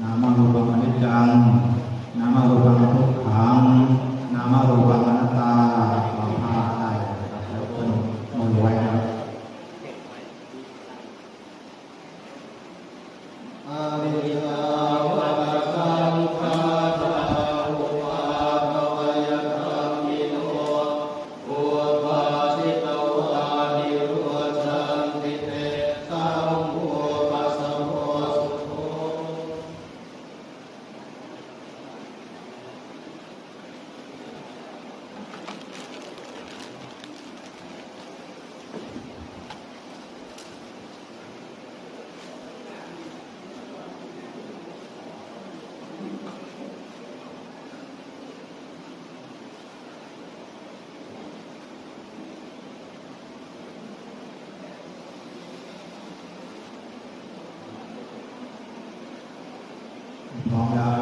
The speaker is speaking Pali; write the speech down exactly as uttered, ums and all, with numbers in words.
Nāmarūpaṃ aniccaṃ, nāmarūpaṃ dukkhaṃ, nāmarūpaṃ anattā. ขอผ้าไตรครับ ยกมือไว้นะครับ Anicca vata saṅkhārā, uppādavayadhammino, uppajjitvā nirujjhanti, tesaṃ vūpasamo sukho. พร้อมแล้ว